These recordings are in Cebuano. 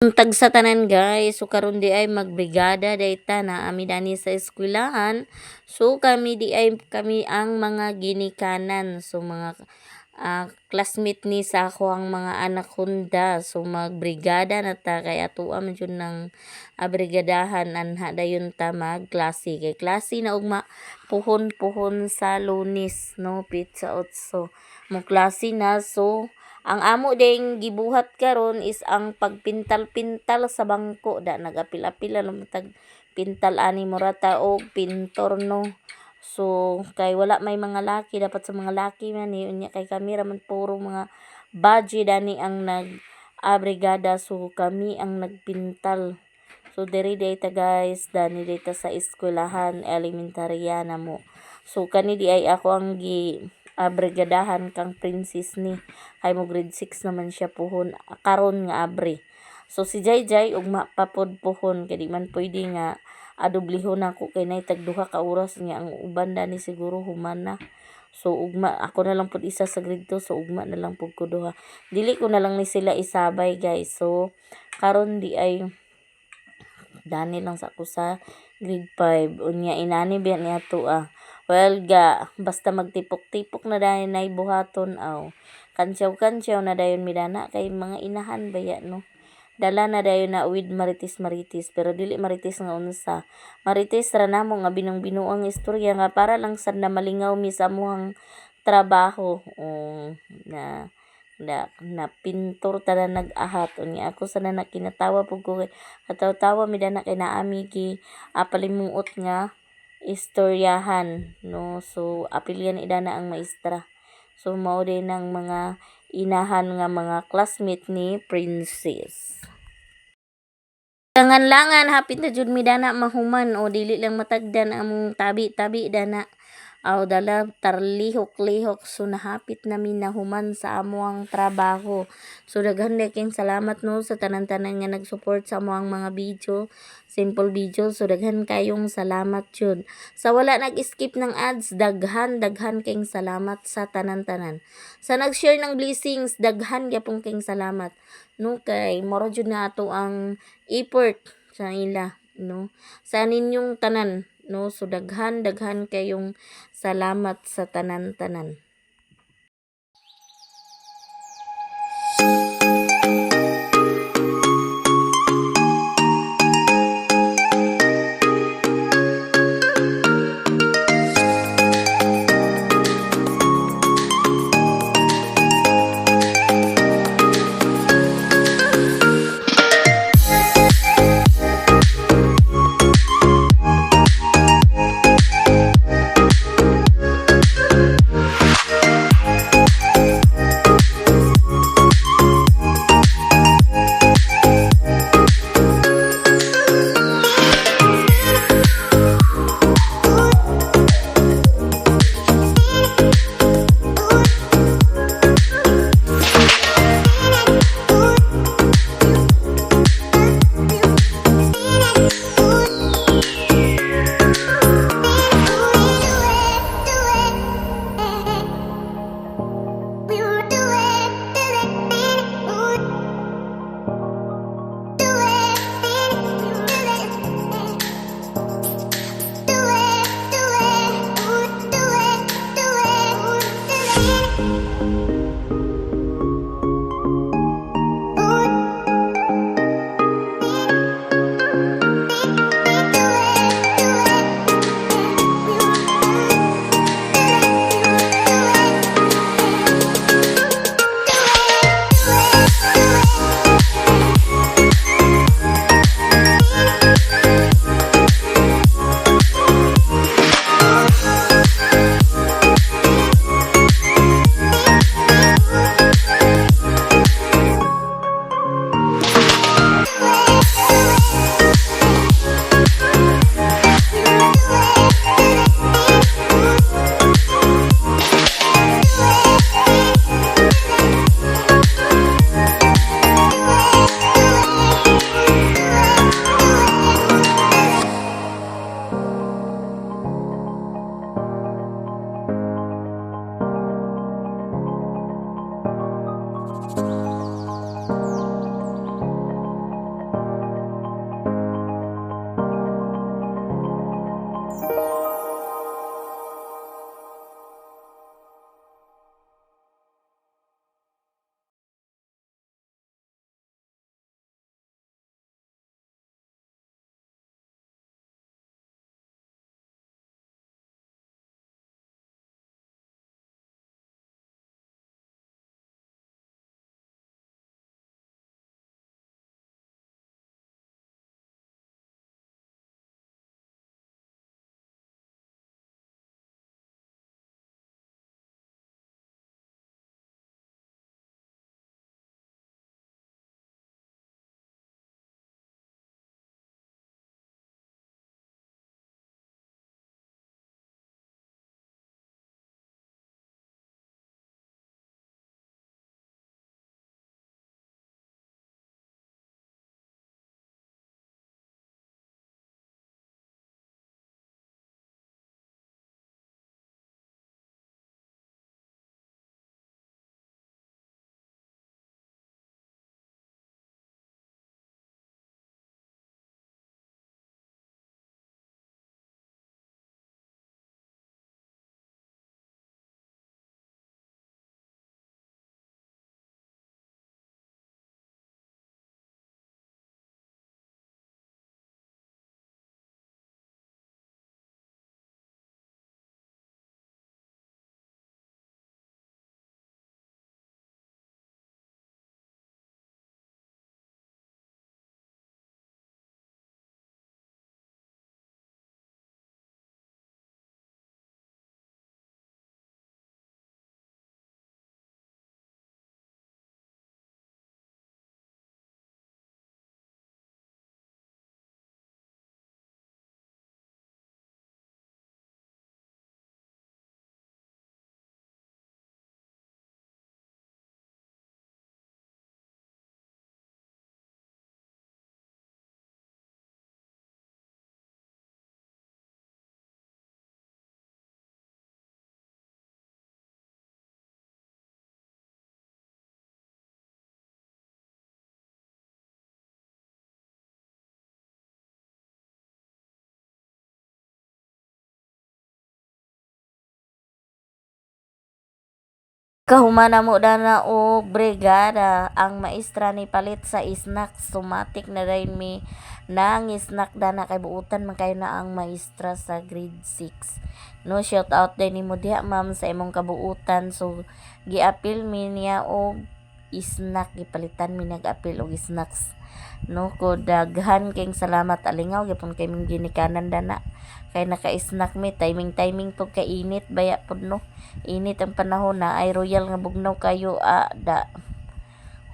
Buntag sa tanan, guys. So karon di ay magbrigada dayta na ami dani sa eskwelahan. So kami di ay kami ang mga ginikanan. So mga classmate ni sa ako ang mga anak hunda. So magbrigada na ta kay atoa man jud ng brigadahan anha dayon ta magklase. Kay klase na ugma puhon-puhon sa Lunes, no, petsa 8. Mo klase na, so ang amo ding gibuhat karon is ang pagpintal-pintal sa bangko da, nagapil-apil na tag pintal ani, murata og pintor, no. So kay wala may mga laki, dapat sa mga laki man ni, unya kay kami ra man puro mga badge dani ang nag abrigada, so kami ang nagpintal. So diri dayta, guys, dani dayta sa eskwelahan elementarya namo. So kani di ay ako ang gi abrigadahan kang Princess ni kay mo grade 6 naman siya puhon karon nga abre. So si Jay Jay ugma pa pod puhon kay di man pwede nga adoblihon nako kay nay tag duha ka oras nga ang uban dani siguro human na. So ugma ako na lang pud isa sa grade 2, so ugma na lang pud ko duha. Dili ko na lang ni sila isabay, guys. So karon di ay dani lang sa ako sa grade 5, unya inani biya ni ato ah. Well ga basta magtipok-tipok na dayon nay buhaton aw. Kantsaw-kantsaw na dayon midana kay mga inahan baya, no. Dala na dayon na with marites-marites, pero dili marites nga unsa. Marites ra namo nga binong-binuang istorya nga para lang sad na malingaw mi sa amuhang trabaho. O, na na na pintor tanan nag-ahat, unya ako sana na kinatawa pud ko kay katawa-tawa mi dana kay naa mi gi palimuot nga istoryahan, no. So apilyan idana ang maestra. So mao din ang mga inahan nga mga classmate ni Princess. Langan-langan hapit na jud mi dana mahuman o dili lang matagdan among tabi-tabi dana. Aw dala tarlihok-lihok, so nahapit na mi nahuman sa amuang trabaho. So daghan kayong salamat, no, sa tanan-tanan nga nag-support sa amuang mga video, simple video. So daghan kayong salamat jud. Sa wala nag-skip ng ads, daghan daghan kayong salamat sa tanan-tanan. Sa nag-share ng blessings, daghan gyapon kayong salamat. No, kay moro jud na ato ang effort sa ila, no. Sa ninyong tanan, no. So daghan daghan kayong salamat sa tanan-tanan. Kahuman namo dana og brigada, ang maestra ni palit sa snacks. Sumatik na dayon mi nang snack dana kay buutan man kayo na ang maestra sa grade 6. No, shout out din nimo diha, ma'am, sa imong kabuutan. So giapil mi niya og snack, gipalitan mi nag-apil og snacks. No, ko daghan kayong salamat, alingaw gyapon kay ming ginikanan dana kay naka-snack mi, timing timing pud kay init baya pud, no, init ang panahon na ay royal nga bugnaw kayo da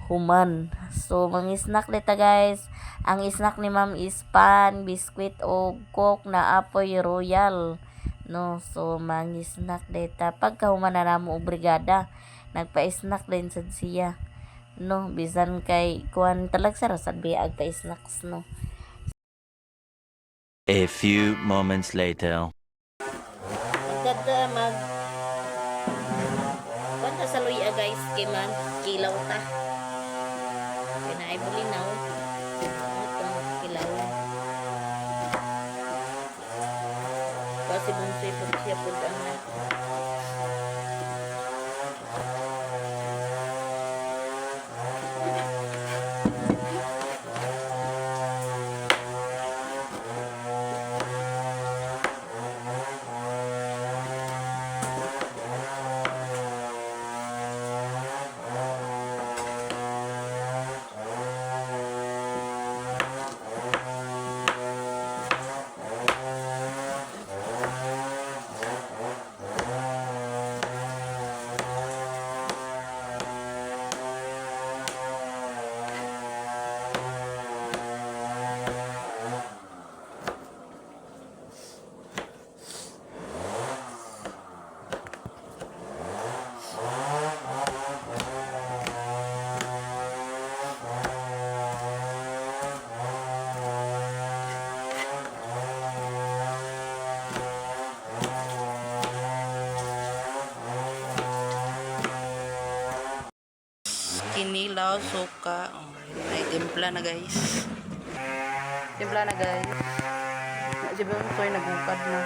human. So mga snack dita, guys. Ang snack ni ma'am is pan, biskwit o coke na apoy royal. No, so mga snack dita pagkahuman na namo og brigada, nagpa-snack din sad siya. No, bisan kay kuan talagsa ra sad biya ag pa-snacks, no. A few moments later. Magkada mag Kwanta sa luya, guys, kay man kilaw ta. Kay naay bulinaw. Atong kilaw. Kasi bunsoy pud siya pud ang na. Kinilaw, suka. Oh, ay, timpla na, guys. Timpla na, guys. Na si Bonsoy nagukad na.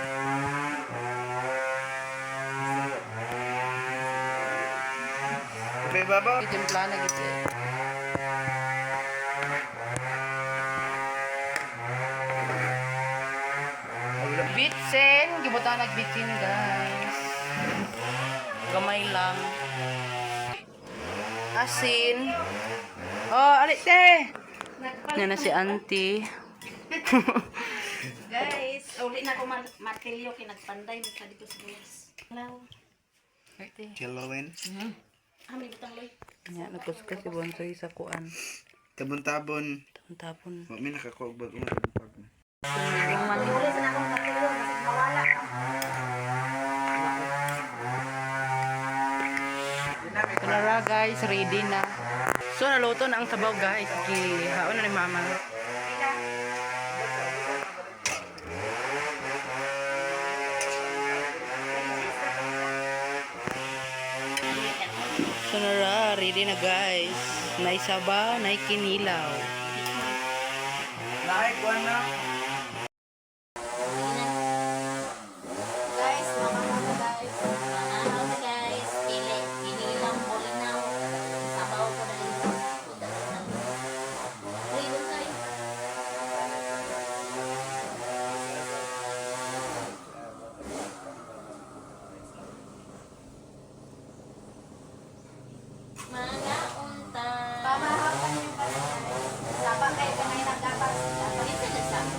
Okay, baba. Timpla na gid. Bitsin, gibutan nag bitsin, guys. Gamay lang. Asin. Oh, alit te. Yan na si auntie. Guys, uli na ko martilyo kay nagpanday man sa dito sa buwas. Hello. Kilawin. Ah, may butang loy. Nya nagkuskus si Bonsoy sa kuan. Tabon-tabon. Tapon. Wa mi nakakuha og bago nga tabon-tabon. Uli sa na akong martilyo kasi mawala. Ito na ra, guys, ready na. So naluto na ang sabaw, guys. Gihaon na ni mama. So na ra, ready na, guys. Nay sabaw, nay kinilaw. Naay kuan na. Guys, mamahaw na, guys. Mamahaw na, guys. Pili, kinilaw, bulinaw. Sabaw ko na rin. Uy, bunsoy. Mga unta. Pamahaw pa niyo pa. Saba kay kanay nagapas. Kinsa nagsama?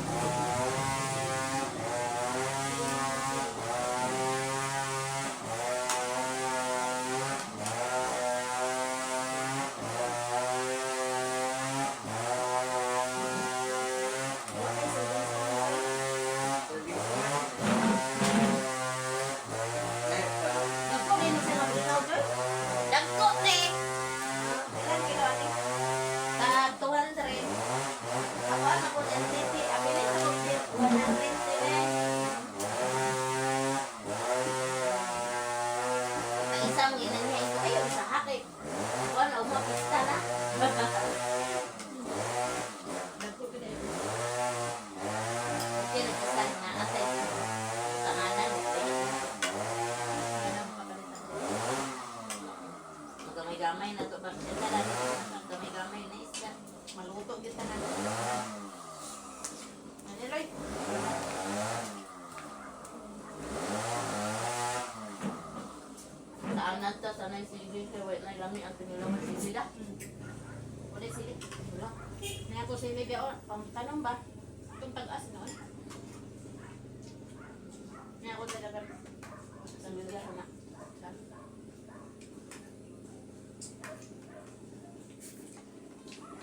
Dagko ni sa mga ikaw, Joy. Dagko ni. Ilan kilo ate? Tag 200. Ako ang ako NTT. Abilin ako 100. Ang isang ginanyain ko, ayun, sa haki. Wala, umapista na. Dagko gid. Okay, nag-isa nga ate. Tanganan. Luto gyud tanan. Ano Loy? Saan na ta sanay sige kay wait na lami ang kinilaw man sige da. Wala sili. Wala. Na ako sili ba oh, pamtanong ba? Itong tag-as noon. Na ako talaga Sa milya na.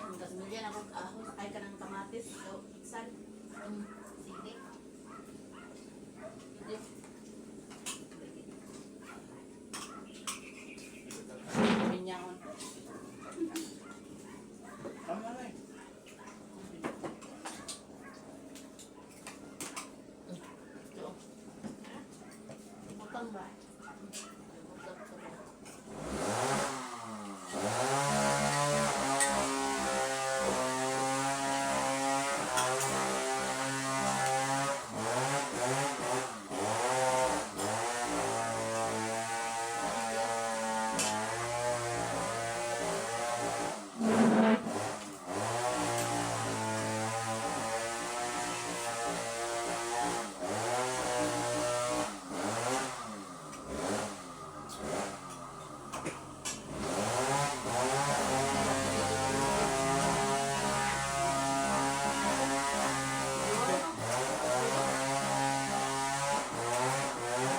Ang kasmilya na akong ahos ay kanang kamatis so sal sili. Hindi. Minyangon. Tama na eh. Ito. Butang ba? Butang sa ba.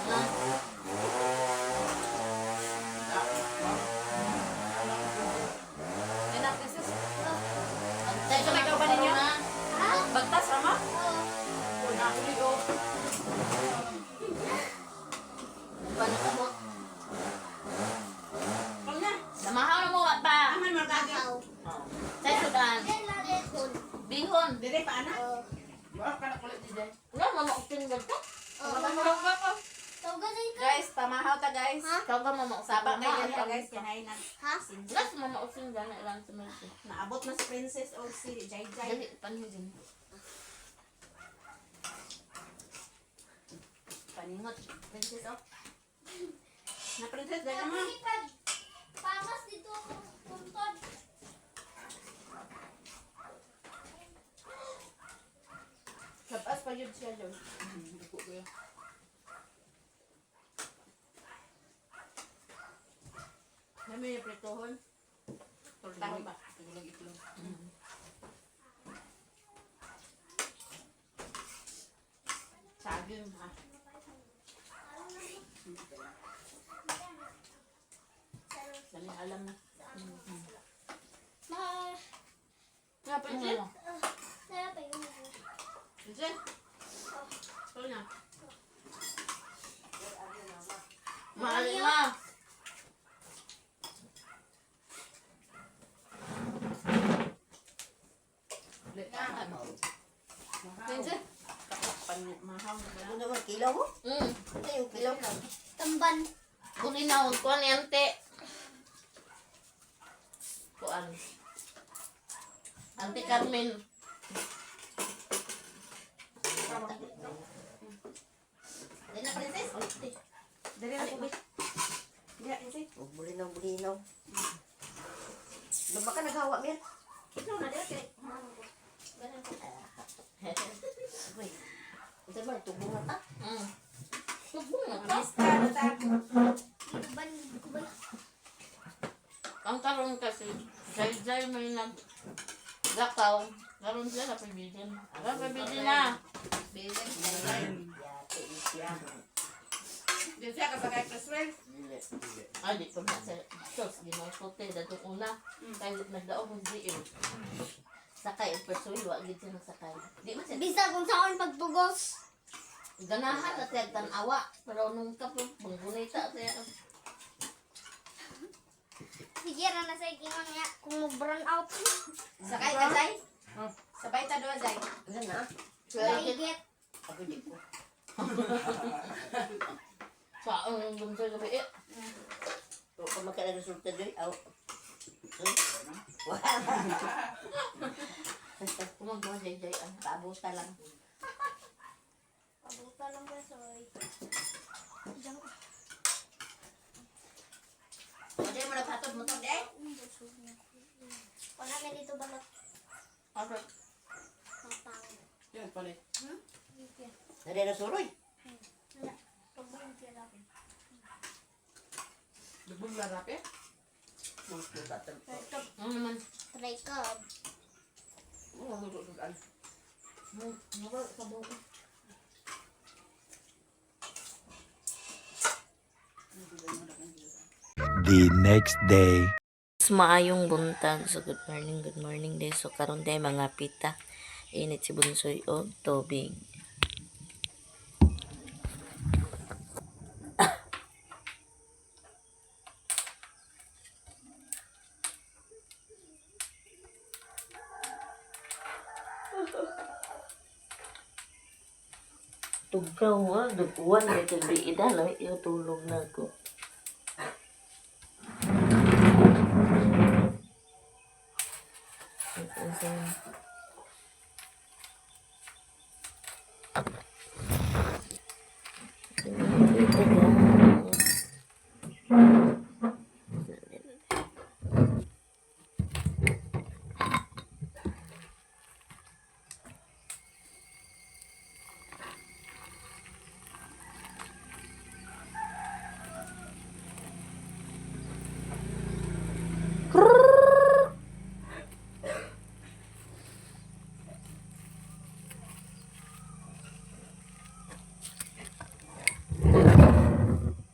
Na. Anak, this is Antay Ito, may kauban ninyo? na. Bagtas rama? Oo. Nahuli oh. Panakabot. Pag na. Samahaw na mo wa pa. Aman mo kagi. Sa sudan. Bihon. Dire pa anak. Wala ka na kulit di dyan. Wala mama usin ganito. Guys, tamahaw ta guys. Tawag ka mama usin. Saba kay diri guys kanay na. Wala si mama usin gana ilang sa mga. Naabot na si Princess o si Jai Jai. Dali panhigin. Paningot. Princess oh. Na Princess dali mo. Pamas dito ako puntod. Labas pa yun siya yun. Duko ko yun. Nami yung pritohon. Tortahon ba? Tugulag itlog. Saging ha. Dali alam na. Ma, Na Princess. sarap pa yun. Princess. Ito na. Maali ma. Princess. Mahaw na ba? Ano ba, kilaw mo? Ito yung kilaw. Tamban. Kunin na huwag kuan ante. Kuan. Ante Carmen. Dali na Princess. Dali na po. Dali Princess. Huwag bulinaw, bulinaw. Ano ba ka naghawa, Mir? Ikaw na dali kay. Uy, ito ba, tubo nga ta? Subong na ta. Mista na ta. Ban, kubay. Ang karon kasi, jay-jay may nag lakaw. Karon siya na pabidin. Ara pabidin na. Yate, isya. Dili siya kasakay Criswell. Ay, di ko na sa sos ginoo te datong una. Kay nagdaog og GM. Sakay og persuil wa gid siya nagsakay. Di man siya Bisa kung saan pagpugos. ganahan na siya tan-awa pero nung kapag manggunita siya. Sige ra na sa ikingon nga kung mag-brown out. Sakay ka Zay. Sabay ta doon Zay. Ano na? Maigit. Ako di ko. Sa ang dum sa gabi eh. Huwag ka magka-resulta doon. Aw. Wala. Gumagawa jay jay ang Paabuta lang. Pabuta lang ba soy. Diyan. Dili mo naghatod mo to di. Wala na dito balot. Apa? Mapang. Yan, palit. Nari na suroy. Wala. Pagbong sila. Dubong larape? Ano naman? Try ka. Oo, ang susudan. The next day. Maayong buntag. So, good morning day. So, karon day mga pita. Init si Bunsoy og tubig. Tugaw ha, duguan may kabiida lang, iyo tulog na ako.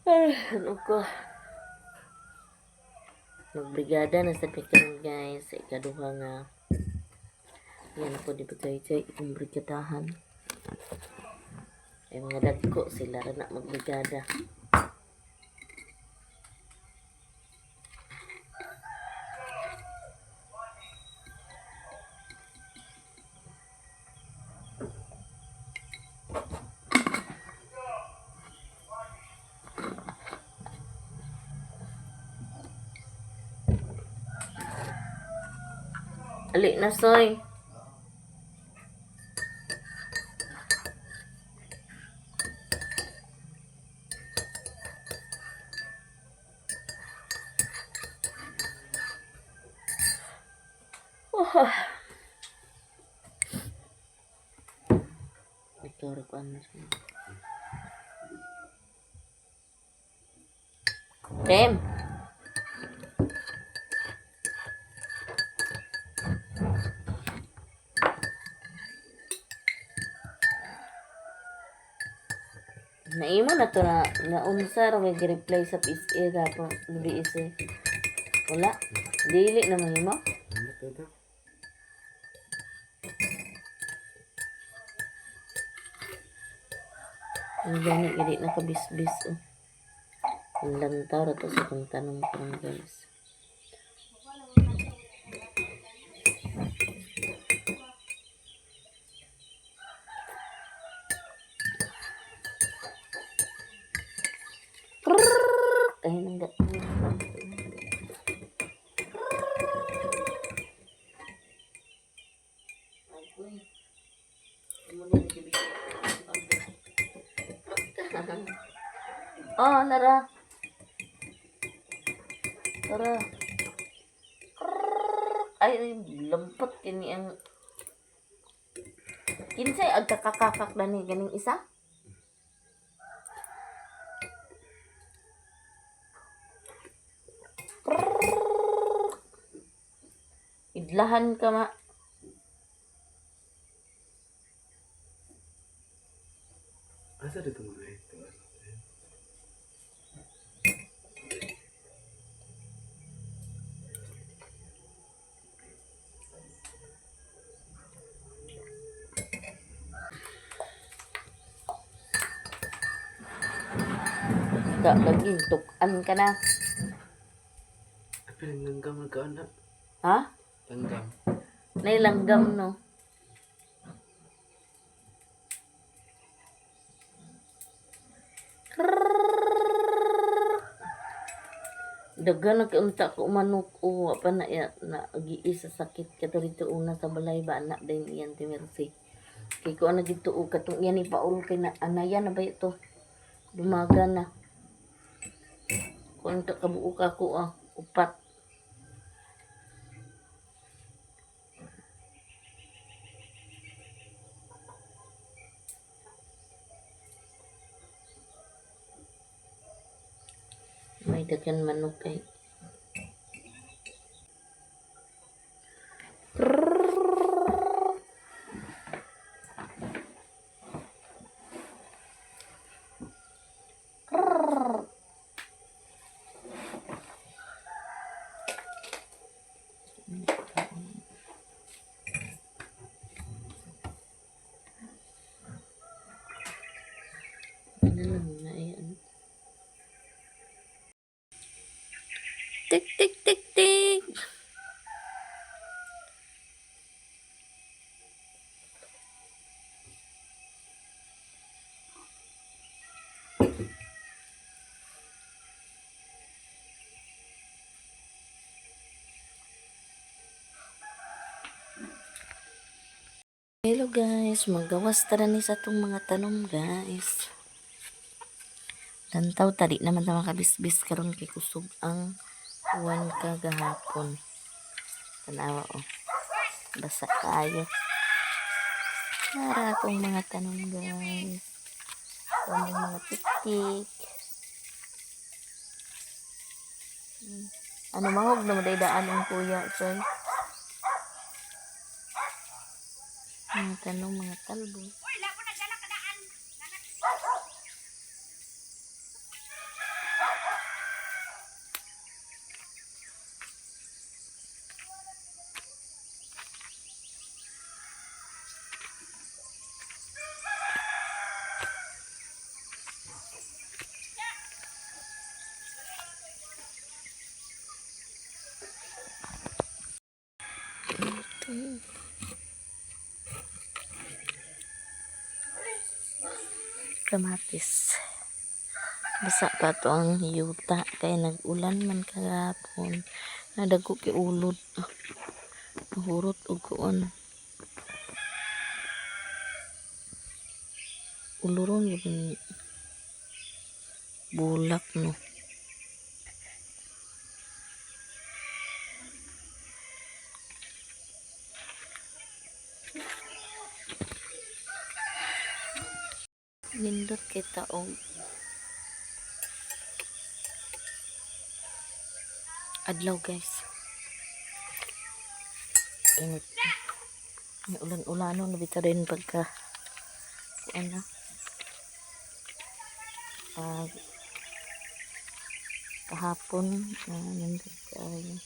Ay, ano ko. Magbrigada na sa pikaron guys. Sa ikaduha nga. Yan ako di ba guys. Ay, itong brigadahan. Ay mga dagko sila ra na magbrigada. Ali na soy. Oh. Ikaw ra ko ano. Tem. Naimo na to na naunsa ra may reply sa PSA gapon BSA. Wala. Dili na mahimo. Ang gani gani nakabisbis oh. Ang lantaw ra to sa itong tanong karon guys. Ay, nangga. Oh, nara. Tara. Ay, lampot kini ang kinsay agkakakakak na ni ganing isa? Idlahan ka ma. Asa dito mga ito? Ka lagi tukan ka na. Ay, langgam na ka anak. Ha? Langgam. Nailanggam no. Daga na kaunta ko manok o wa pa na ya, na giis sa sakit kato rito una sa balay ba anak din iyan ti Mercy. Kay ko ana gituo katong iyan ipaul kay na anaya na ba ito? Dumaga na. Kung ka kabuo ka ko ah, upat. Ay, daghan manok kay. Ano lang na ayan. Tik tik tik tik. Hello guys, magawas tara ni sa atong mga tanom guys. Lantaw tadi naman ta makabisbis karon kay kusog ang uwan kagahapon. Tanawa oh. Basa kaayo. Nara akong mga tanom guys. Among mga tik-tik. Ano mahog na daan ang kuya, soy. Mga tanong, mga talbo. Kamatis. Basa pa to ang yuta kay nag-ulan man kagapon. Nadago kay ulod. Nahurot og kuon. Uluron gyud ni bulak no. Nindot kay taong adlaw guys. Init. May ulan-ulano na bitaw rin pagka ano pag kahapon nindot kaayo.